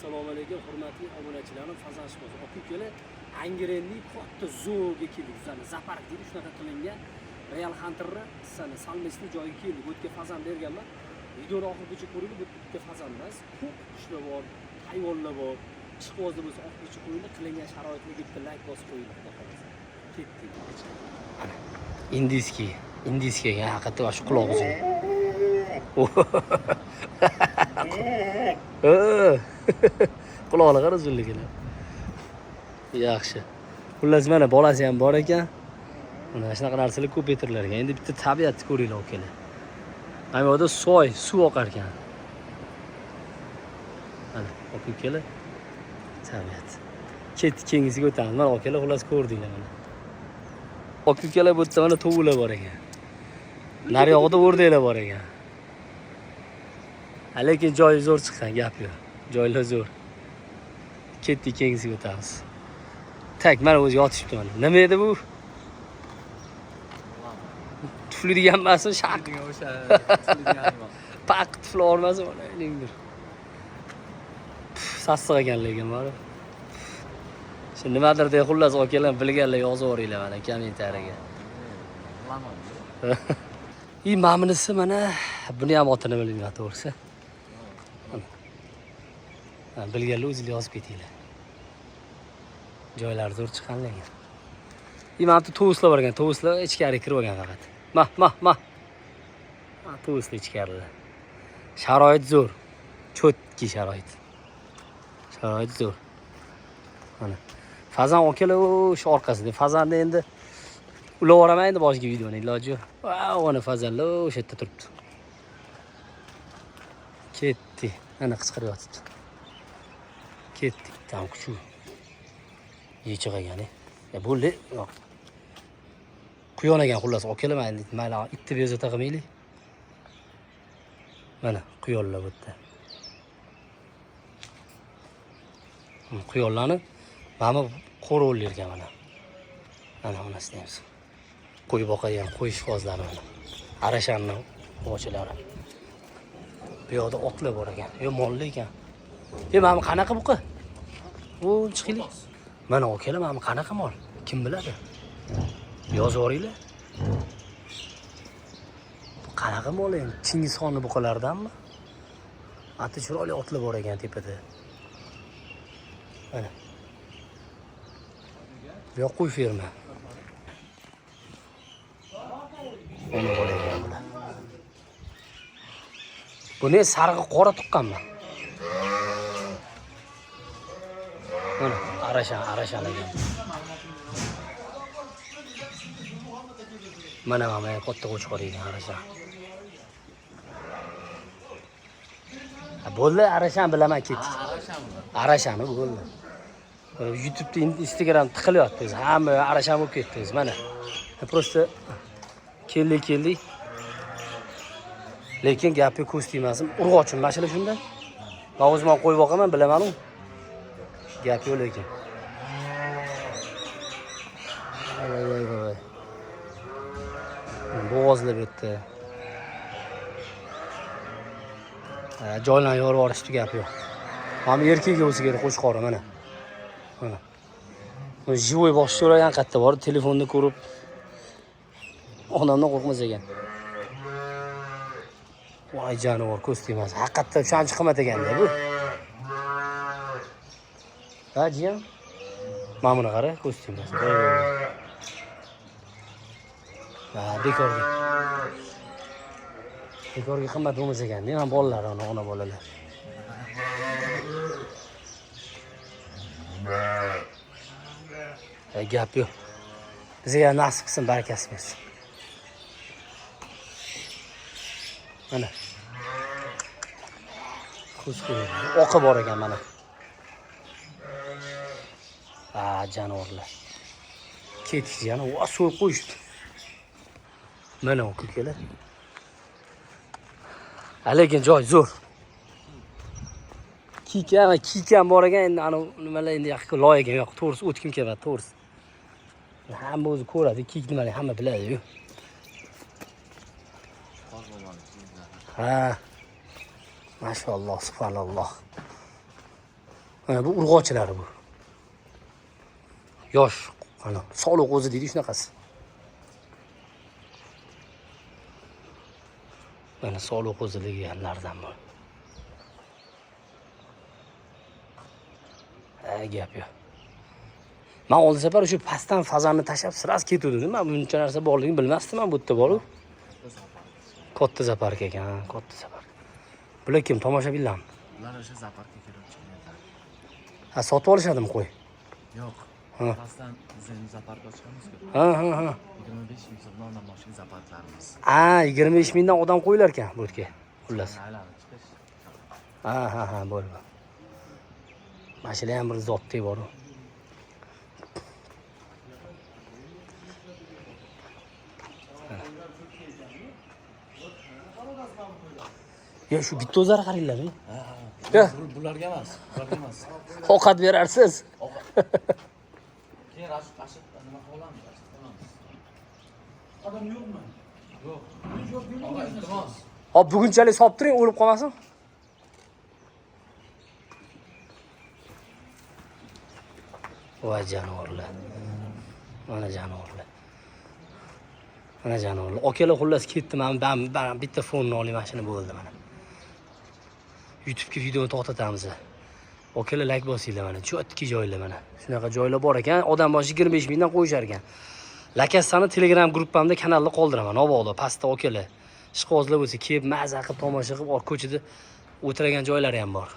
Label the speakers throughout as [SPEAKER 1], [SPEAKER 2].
[SPEAKER 1] Assalomu alaykum, hurmatli obunachilarim, Fazan Shboz. Aka-ukalar, Angrenning katta zooga keldik. Bizani zoopark deydi, shunaqa qilingan. Real Hunterni sana salmesli joyiga keldik. Bu yerga fazan berganman. Videoni oxirigacha ko'ringlar, bu yerda bitta fazan emas, ko'p qushlar bor, hayvonlar bor. Ishqibozlar bo'lsa oxirigacha ko'ringlar, qilingan sharoitlarga bitta layk bosib qo'yinglar, xudo xohlasa. Ketdik. Ana, индийский, индийский ekan, haqiqatda shu quloq uzun. Quloqlar qara uzunligini. Yaxshi. Xullas mana bolasi ham bor ekan. Mana shunaqa narsalar ko'paytirilar ekan. Endi bitta tabiatni ko'ringlar akalar. Mana bu yerda soy, suv oqar ekan. Mana aka ukalar. Tabiat. Ketdik, keyingisiga o'tamiz. Mana akalar, xullas ko'rdinglar mana. Aka ukalar, bu yerda mana tovuqlar bor ekan. Nariyog'ida o'rdaklar bor ekan. Ha, lekin joyi zo'r chiqqan, gap yo'q. Joylar zo'r. Ketdik, keyingisiga o'tamiz. Так, mana o'zi yotishibdi mana. Nima edi bu? Tufli emasmi? Shaq.
[SPEAKER 2] O'sha tufligan.
[SPEAKER 1] Paq tufli olmasin, mana. Sassiq ekan lekin bor. Shu nimadir de, xullas akalar, bilganlar yozib yuboringlar mana kommentariyaga. И mana bunisi mana buni ham otini bilmayman to'g'risi. Ha, bilganlar o'zinglar yozib ketinglar. Joylari zo'r chiqqan lekin. И mana bu tovuslar bor ekan, tovuslar ichkari kirib olgan faqat. Ma, ma, ma. Ha, tovuslar ichkarida. Sharoit zo'r. Чёткий sharoit. Sharoit zo'r. Mana. Fazan akalar o'sha orqasida. Fazanni endi ulab yuboraman endi boshqa videoni iloji yo'q. Va, ana fazanlar o'sha yerda turibdi. Ketdi. Ana qichqirib yotibdi. Ketdik. Tam kuchu. Yechiq ekan. Ya bo'ldi. Yo'q. Quyon ekan xullas, akalar, mayli, mayli, itni bezovta qilmaylik. Mana quyonlar bu yerda. Quyonlarni mana bu qo'rovlar ekan mana. Mana onasini ham. Qo'y boqadigan qo'y ishqibozlari mana. Arashanni ovchilari. Bu yoqda otlar bor ekan. Yo, molli ekan. E, mana bu qanaqa buqa? U chiqaylik. Mana akalar, mana bu qanaqa mol? Kim biladi? Yozib yuboringlar. Bu qanaqa mol endi? Chingizxonni buqalaridanmi? Ati chiroyli otlar bor ekan tepada. Mana. Bu yoq qo'y ferma. Ona bola ekan bular. Bu ne, sarig'i qora tuqqanmi? Mana arashan, arashan ekan. Mana mana katta qo'chqor ekan arashan. Ha, bo'ldi, arashan bilaman, ketdik. Arashani bo'ldi. YouTube'da, Instagram tiqilyapti o'zi. Hamma arashan bo'lib ketdi o'zi mana. Просто keldik, keldik. Lekin gapga ko'z tegmasin. Urg'ochim mana shunda. Men o'zim ham qo'yib boqaman, bilaman u. Gap yo'q lekin. Voy voy voy voy. Bo'g'ozlab o'tdi. Joylarni yorib yuborishdi, gap yo'q. Mana erkagi bo'lsa kerak qo'chqori mana. Mana. Bu живой boqish so'ragan qayerda bor, telefonda ko'rib odamdan qo'rqmas ekan. Voy jonivor, ko'z tegmas. Haqiqatda o'shancha qimmat ekanda bu. Ha, jiyan? Mana buni qara, ko'z tegmas. Voy, voy, voy. Ha, bekorga. Bekorga qimmat bo'lmas ekanda, mana bolalar, ona, ona bolalar. Gap yo'q. Bizga nasib qilsin, barakasi bersin. Mana. Ko'z qo'yadi. Oqi bor ekan mana. Ha, jonivorlar. Ketdik jani, va so'yib qo'yishdi. Mana ukalar. Ha, lekin joy zo'r. Kiyik ham, kiyik ham bor ekan, endi ana nimalar endi yaqin loy ekan, yo'q, to'g'risi o'tkim kelmadi, to'g'risi. Hamma o'zi ko'radi, kiyik nimani hamma biladi-yu. Ha. Mashalloh, subhanalloh. Mana bu urg'ochilari bu. Yosh, ana soliq o'zi deydi shunaqasi. Mana soliq o'zi deganlardan bu. Ha, gap yo'q. Man oldin safar o'sha pastdan fazanni tashlab сразу ketuvdim. Man buncha narsa borligini bilmasdim man bu yerda boru. Katta zaparka ekan, ha, katta zaparka. Bular kim? Tomoshabinlarmi?
[SPEAKER 2] Ular o'sha zaparkka keluvchi klientlar.
[SPEAKER 1] Ha, sotib olishadimi qo'y?
[SPEAKER 2] Yo'q.
[SPEAKER 1] Ha.
[SPEAKER 2] Pastdan biz endi zaparka ochganmiz-ku.
[SPEAKER 1] Ha, ha, ha.
[SPEAKER 2] 25 ming so'mdan odam boshiga zaparklarimiz.
[SPEAKER 1] Ha, 25 mingdan odam qo'yilar ekan bu yerga. Xullas.
[SPEAKER 2] Aylanib chiqish.
[SPEAKER 1] Ha, ha, ha, bo'ldi. Mana shular ham bir zotdek bor. Ya shu bitta o'zlari qaranglar. Ya,
[SPEAKER 2] Bularga emas, bularga emas.
[SPEAKER 1] ovqat berarsiz.
[SPEAKER 2] Keyin rashid rashid nima qilib olamiz? Rashid qilamiz.
[SPEAKER 3] Odam yo'qmi?
[SPEAKER 2] Yo'q. Og'a, iltimos.
[SPEAKER 1] Hop, bugunchalik solib turing, o'lib qolmasin. Voy jonivorlar. Mana jonivorlar. Mana jonivorlar. Akalar xullas ketdi. Man bitta fonni oling, mana shuni bo'ldi mana. YouTube'ga videoni to'xtatamiz. Akalar like bosinglar mana. Чётки joylar mana. Shunaqa joylar bor ekan. Odam boshi 25 mingdan qo'yishar ekan. Lakassani Telegram gruppamda kanalda qoldiraman. Obodo pastda akalar. Ishqibozlar bo'lsa kelib maza qilib tomosha qilib or ko'chada o'tirgan joylari ham bor.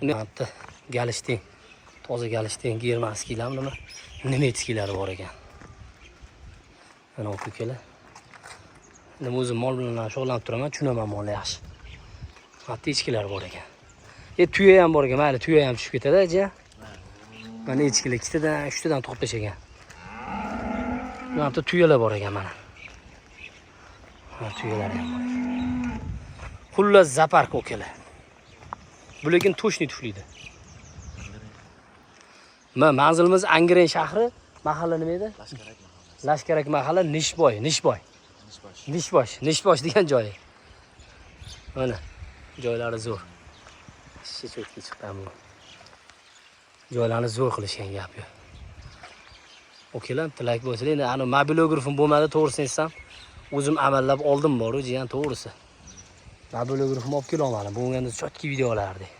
[SPEAKER 1] Bitta Galishtin, toza Galishtin германский lar nima? Немецкий lari bor ekan. Mana ukalar. Endi o'zim mol bilan ham shug'ullanib turaman, tushunaman molni yaxshi. Hatto echkilar bor ekan. E tuya ham bor ekan, mayli tuya ham tushib ketadi, aja. Mana echkilar ikkitadan, uchtadan tug'ib tashlagan. Mana bitta tuyalar bor ekan mana. Ha, tuyalar ham bor ekan. Xullas zapark okalar. Bu lekin точный tufliydi. Ma manzilimiz Angren shahri, mahalla nima edi?
[SPEAKER 2] Lashkarak mahallasi.
[SPEAKER 1] Lashkarak mahalla, Nishboy, Nishboy.
[SPEAKER 2] Nishbosh.
[SPEAKER 1] Nishbosh, Nishbosh degan joyi. Mana joylari zo'r. Ishi cho'tga chiqqan bu. Joylarni zo'r qilishgan gap yo'q. Okalar, bitta like bo'lsa, endi ani mobilografim bo'lmadi, to'g'risini aytsam, o'zim amallab oldim boru, jiyan to'g'risi. Mobilografimni olib kela olmadim. Bo'lganda чётки video olardik.